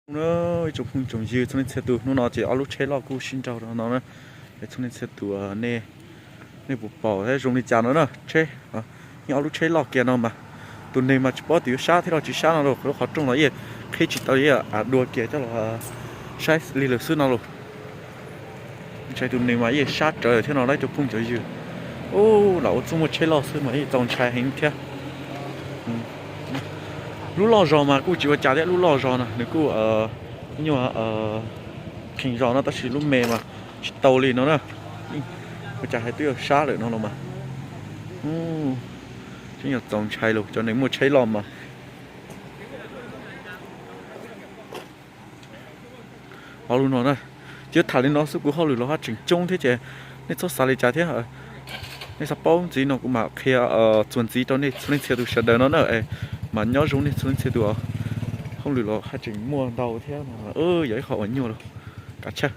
Ib tsoom phooj tsoom ywg txhua leej txhia tus, hnub no ces ob lub tsheb loj kuj sib nraus rau no na. Es txhua leej txhia tus, nej puas pom thiab zoo li cas no na? Tsheb, yeej ob lub tsheb loj kiag no mas, tus neeg mas tsis paub tias yuav sab thiab los tsis sab no los, qhov rooj los yeej qhib tsis tau, yeej av dua kiag coj los saib li lawm xwb no los. Ntshai tus neeg mas yeej sab rawv thiab no lauj cov phooj cov ywg. Lam ua txuj muaj tsheb loj xwb mas yeej txaus ntshai heev thiab. Lub loj zog mas kuj tsis ua cas thiab, lub loj zog no nws kuj nyuaj kheev zog no, tab sis lub me mas tsis tau li no na. Ua cas hais twb yuav sab lawm no los mas. Tseeb yog txaus ntshai los cov neeg muaj tsheb loj mas. Hauv lub no na, cia tham li no xwb, kuv hauj lwm los haj tseem coob thiab ces nej txhob xav li cas thiab. Nej xav paub ntxiv no kuv mam qhia txuas ntxiv rau nej txhua leej txhia tus sawv daws no na. Mas nyob zoo nej txhua leej txhia tus, hauj lwm los haj tseem muaj ntau thiab, yog ib qho uas nyuaj los kav tsij